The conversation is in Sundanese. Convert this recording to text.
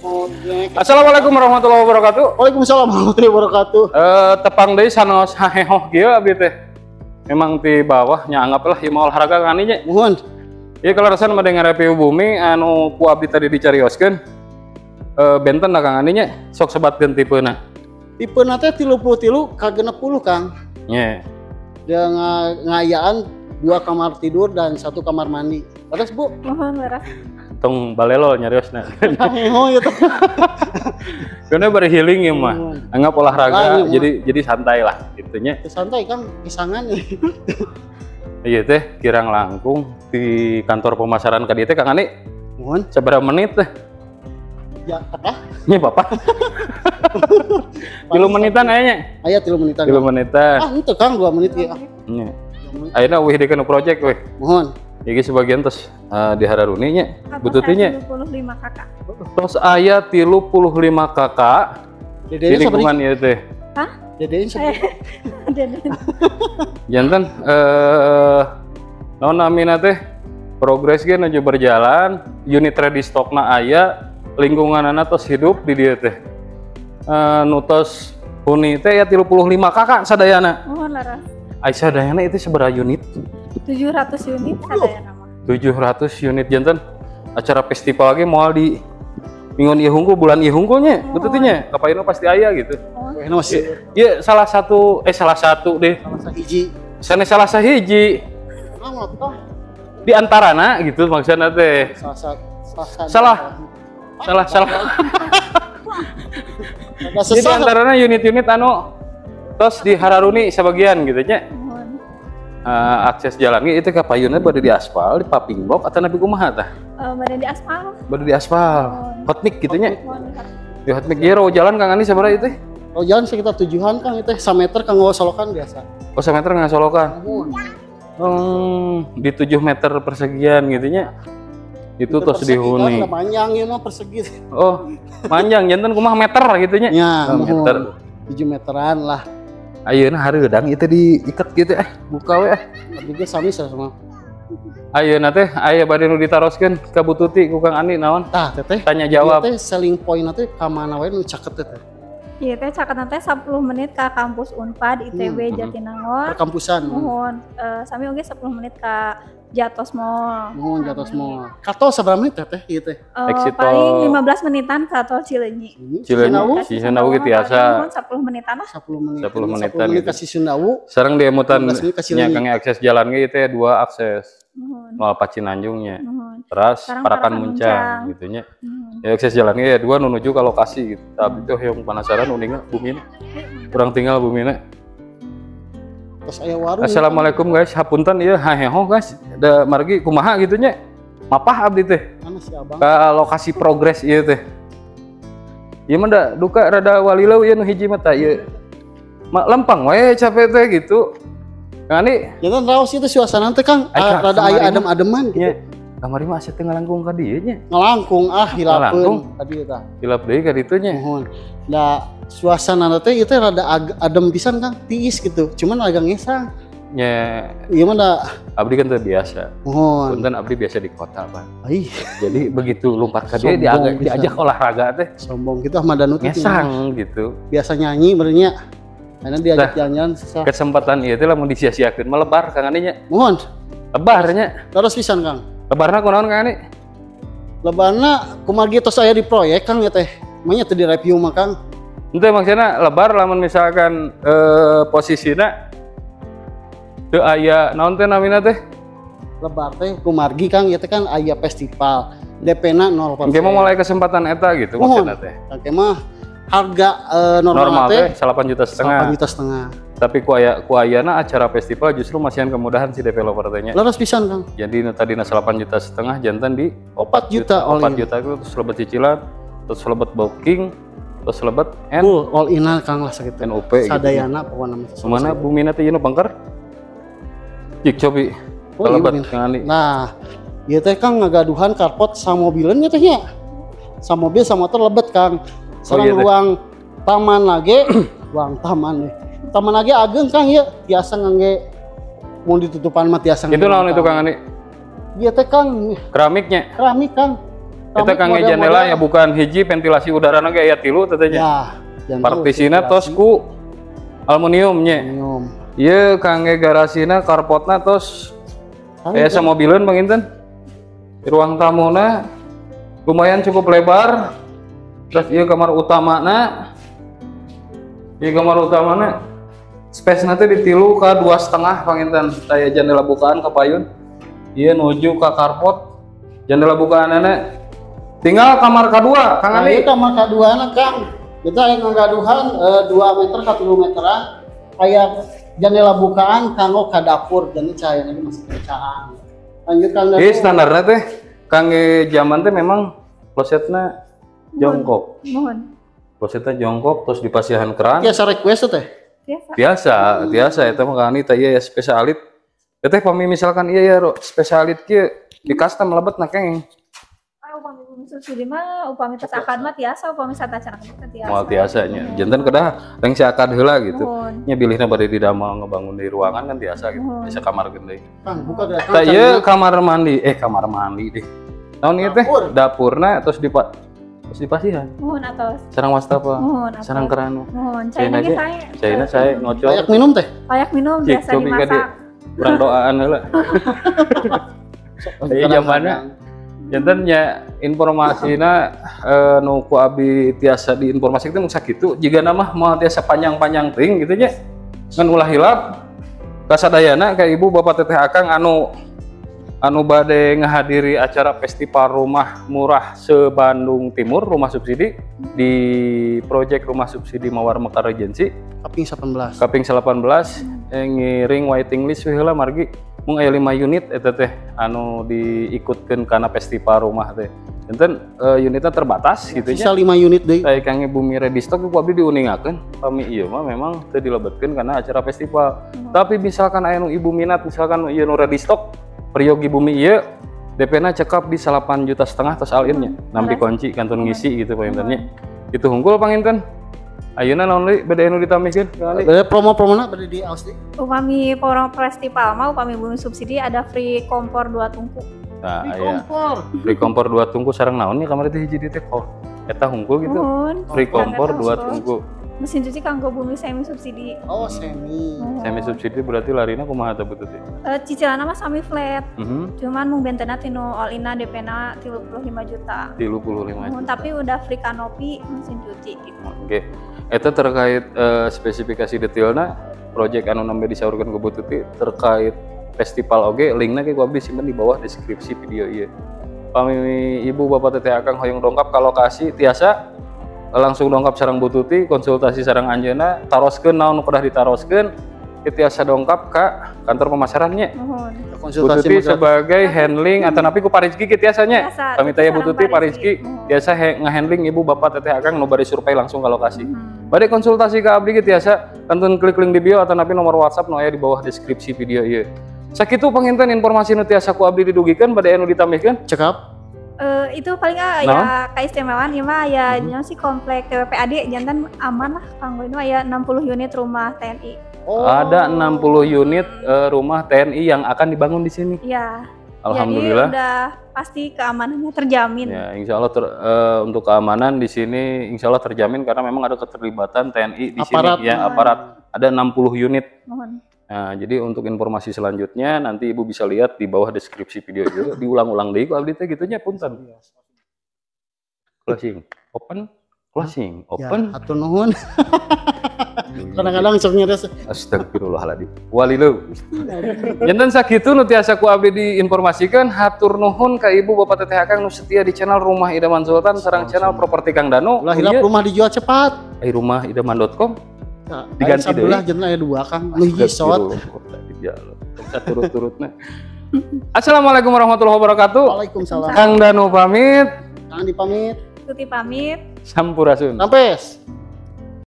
Mau Assalamualaikum warahmatullahi wabarakatuh. Waalaikumsalam warahmatullahi wabarakatuh. Tepang deui sanos hahehoh kieu abdi teh. Memang di bawahnya anggaplah ieu mah olahraga kan nya. Mohon. Ieu kalau rasan mah review bumi anu ku abdi tadi dicarioskeun. Benten da Kang Andi nya, sok sebatkeun tipena. Tipena teh 33 ka 60, Kang. Nya. Dengan ngayaan 2 kamar tidur dan 1 kamar mandi. Terus, Bu? Mohon leres. Tong balelo nyariosna. Oh, iya tuh. Karena bari healing ya mah. Anggap olahraga Ah, iya, jadi santai lah gitunya. Santai, Kang, pisangan. Iya teh kirang langkung di kantor pemasaran ka dieu teh Kang Andi. Mohon. Sabaraha menit teh? Ya, apa? Nya Bapak. 3 menitan aya nya. Aya 3 menitan. 3 menitan. Ah, henteu Kang, 2 menit ieu. Nya. Ayeuna eueuh deui kana project weh. Mohon. Iki sebagian tos di Hararuni nya, bututi nya. 35 kakak. Tos aya 35 kakak di lingkungan ieu teh. Hah? Dedenya sabaraha? Dede. Janten naon namina teh? Progres ge nuju berjalan, unit ready stockna aya, lingkunganana tos hidup di dieu teh. Nu tos huni teh ya 35 kakak sadayana. Mohon leres. Ai sadayana itu sabaraha unit? 700 unit sadayana mah. 700 unit janten acara festival lagi moal di minggon ieu hungkul bulan ieu hungkul nya, betul nya. Kapayunna pasti aya gitu. Oh. Iya, salah satu deh. Salah sahiji. Sanes salah sahiji. Di antarana gitu maksudna teh. Salah. Salah. Jadi antarana unit-unit anu tos di Hararuni sebagian gitu nya. Akses jalan itu ka payunna bade di aspal, di paving block atau nabi kumaha tah? Bade di aspal. Bade di aspal. Hot mix gitu nya. Di hot mix ieu jalan Kang Andi sabaraha ieu teh? Oh, jalan sekitar 7-an Kang itu 1 meter kanggo solokan biasa. Oh, 1 meter kanggo solokan. Di 7 meter persegian gitu nya. Itu tos dihuni. Kan panjang ieu mah persegi. Oh, panjang janten kumaha meter gitu nya. Ya, meter. 7 meteran lah. Ayeuna hareudang ieu teh diiket gitu buka we. Abdi ge sami sama. Ayeuna teh aya bade nu ditaroskeun ka Bu Tuti ku Kang Andi naon? Tah teteh. Tanya jawab. Ieu teh selling point teh ka mana wae nu caket teh? Ieu teh caket teh 10 menit ka kampus Unpad ITB Jatinangor. Perkampusan. Muhun. Sami oge 10 menit ka Jatos Mall. Muhun Jatos Mall. Ka tol sabaraha menit teteh ieu teh? Paling 15 menitan ka tol Cileunyi. Cileunyi, Cisundawu ge tiasa. Muhun 10 menitan lah. 10 menit. 10 menitan gitu. Ka Cisundawu. Sareng diemutan nya kang akses jalan ge teh 2 akses. Muhun. Moal Pacinanjungnya. Teras Parakan Muncang gitu nya. Ya akses jalan ge 2 menuju ke lokasi gitu. Tapi teh hoyong penasaran uninga bumina. Kurang tinggal bumina. Aya warung. Assalamualaikum guys, hapunten ieu haheho guys. Da margi kumaha gitu nya. Mapah abdi teh. Mana si abang? Ka lokasi progres ieu teh. Ieu mah da duka rada walileu ieu nu hiji mah tah ieu. Lempeng we capek teh gitu. Kang Andi, jangan raos itu suasana teh Kang, rada aya adem-ademan gitu. Kamari mah asa teh ngalangkung ka dieu nya. Ngalangkung ah hilapeun ka dieu tah. Hilap deui ka ditu nya. Muhun. Da suasana teh ieu teh rada adem pisan Kang, tiis gitu. Cuman agak ngesang. Nya. Ieu mah da abdi kan teu biasa. Muhun. Punten abdi biasa di kota, Pak. Ih. Jadi begitu lompat ka dieu diajak olahraga teh. Sombong gitu Ahmad Danu teh. Ngesang gitu. Biasa nyanyi berenya. Karena diajak jalan-jalan susah. Kesempatan ieu teh lamun disia-siakeun mah lebar Kang Andi nya. Muhun. Lebar nya. Terus pisan Kang. Lebarna kunaon Kang Andi? Lebarna kumargi tos aya di proyek Kang ya teh. Manya teu di-review mah Kang. Henteu maksudna lebar lamun misalkan posisina teu aya naon teh namina teh? Lebar teh kumargi Kang ieu teh kan aya festival. DP-na 0%. Engke mah mulai kesempatan eta gitu maksudna teh. Engke mah harga normal teh 8,5 juta. 8,5 juta. Tapi ku ayana acara festival justru masihan kemudahan si developer teh nya. Leres pisan Kang. Jadi nu tadina 8,5 juta jantan di 4 juta all in. 4 juta itu terus lebet cicilan, terus lebet booking, terus lebet N. Full all in Kang lah sakitu. NOP gitu. Sadayana pokona mah. Mana bumina teh ieu nu pangker? Jik cobi. Oh, lebet Kang Andi. Nah, ieu teh Kang ngagaduhan carport samobileun nya teh nya. Samobil samotor lebet Kang. Sareng oh, iya, ruang taman lagi, ruang taman nih. Taman lagi ageng Kang ya, tiasa ngangge mun ditutupan mah tiasa. Itu naon itu Kang Andi? Ieu teh Kang. Keramiknya. Keramik Kang. Eta kangge jendela ya bukan hiji ventilasi udara ge aya 3 teh nya. Ya, partisina tos ku aluminium nya. Ieu kangge garasina carportna tos aya samobileun panginten. Ruang tamuna lumayan cukup lebar. Terus ieu kamar utamana. Ieu kamar utamana space nanti di 3 ke 2,5 panginten. Taya jendela bukaan ke payun. Ieu nuju ka carport. Jendela bukaanana tinggal kamar kedua, Kang Ali. Nah, kamar kedua na Kang. Kita aya ngagaduhan 2 meter ka 3 meteran. Aya jendela bukaan kanggo ka dapur, jadi cahayana masih kencang. Lanjut Kang. Ieu standarna teh kangge zaman teh memang klosetna jongkok. Mohon. Klosetna jongkok terus dipasihan keran. Biasa request teh. Biasa, biasa eta mah Kang Ali teh ieu ya spesialit. Teteh pami misalkan iya ya spesialit kieu di custom lebet na kenging. Upami bumi subsidi mah upami tos akad mah tiasa, upami satacan akad tiasa. Moal tiasa nya. Janten kedah rengse akad heula gitu. Nya bilihna bade didamel ngebangun di ruangan kan tiasa gitu. Bisa kamar gede. Kang buka gerak. Tah ieu kamar mandi, kamar mandi deh. Naon ieu teh? Dapurna terus dipasihan. Muhun atos. Sareng wastafel. Sareng keran. Muhun. Caina ge sae. Caina sae ngocor. Layak minum teh? Layak minum biasa dimasak. Kurang doaan heula. Iya zamanna. Janten nya informasina nu ku abi tiasa diinformasikeun teh mung sakitu jigana mah moal tiasa panjang-panjang teuing gitu nya. Ngan ulah hilap kasadayana ka ibu bapak teteh akang anu bade ngahadiri acara festival rumah murah se-Bandung Timur rumah subsidi di proyek rumah subsidi Mawar Mekar Regency Kaping 18. Kaping 18 ngiring waiting list we heula margi mung aya 5 unit eta teh anu diikutkeun kana festival rumah teh. Enten unitnya terbatas gitu nya. Sisa 5 unit deui. Tah kangge bumi ready stock ku abdi diuningakeun pami ieu mah memang teu dilebetkeun kana acara festival. Tapi misalkan aya nu ibu minat misalkan ieu nu ready stock peryogi bumi ieu DP-na cekap di 8,5 juta tos all in nya. Nampi kunci kantun ngisi gitu panginten nya. Itu hungkul panginten. Ayeuna naon deui bade anu ditambihkeun? Bade promo-promona bade di aos deui. Upami promo festival mah upami bumi subsidi ada free kompor 2 tungku. Nah, free kompor. Free kompor 2 tungku sareng naon nya kamari teh hiji deui teh kok. Eta hungkul gitu. Free kompor 2 tungku. Mesin cuci kanggo bumi semi subsidi. Oh, semi. Semi subsidi berarti larina kumaha teh betul teh? Cicilanna mah sami flat. Cuman mung bentena tinu all in-na DP-na 35 juta. 35 juta. Tapi udah free kanopi mesin cuci gitu. Oke. Eta terkait spesifikasi detailna project anu nembe disaurkeun ku Bu Tuti terkait festival oge linkna ge ku abdi simpen di bawah deskripsi video ieu. Pami ibu bapak teteh akang hoyong dongkap ka lokasi tiasa langsung dongkap sareng Bu Tuti, konsultasi sareng anjeunna, taroskeun naon nu kedah ditaroskeun, tiasa dongkap ka kantor pemasarannya. Bu Tuti sebagai handling atau napi ku Pak Rizky ge tiasa nya. Kami tanya Bu Tuti, Pak Rizky tiasa ngehandling ibu bapak teteh akang nu bade survei langsung ka lokasi. Bade konsultasi ka abdi ge tiasa kantun klik link di bio atau napi nomor WhatsApp nu aya di bawah deskripsi video ieu. Sakitu panginten informasi nu tiasa ku abdi didugikeun bade anu ditambihkeun. Cekap. Itu paling ya keistimewaan ieu mah ya nyaon sih komplek TWPAD jantan aman lah kanggo ini aya 60 unit rumah TNI. Oh. Ada 60 unit rumah TNI yang akan dibangun di sini. Iya. Alhamdulillah. Jadi udah pasti keamanannya terjamin. Ya, insya Allah untuk keamanan di sini insya Allah terjamin karena memang ada keterlibatan TNI di aparat. Sini ya aparat ada 60 unit. Mohon. Nah, jadi untuk informasi selanjutnya nanti ibu bisa lihat di bawah deskripsi video itu diulang-ulang deui ku abdi teh gitu nya punten. Closing, open, closing, open. Ya, hatur nuhun. Kadang-kadang sok nyeres. Astagfirullahaladzim. Walilu. Janten sakitu nu tiasa ku abdi diinformasikan hatur nuhun ka ibu bapak teteh akang nu setia di channel Rumah Idaman Sultan sareng channel Properti Kang Danu. Ulah hilap rumah dijual cepat. Rumahidaman.com. Diganti deui. Sabelah jeneng aya 2 Kang. Nu hiji sot. Turut-turutna. Assalamualaikum warahmatullahi wabarakatuh. Waalaikumsalam. Kang Danu pamit. Kang Andi pamit. Tuti pamit. Sampurasun. Rampes.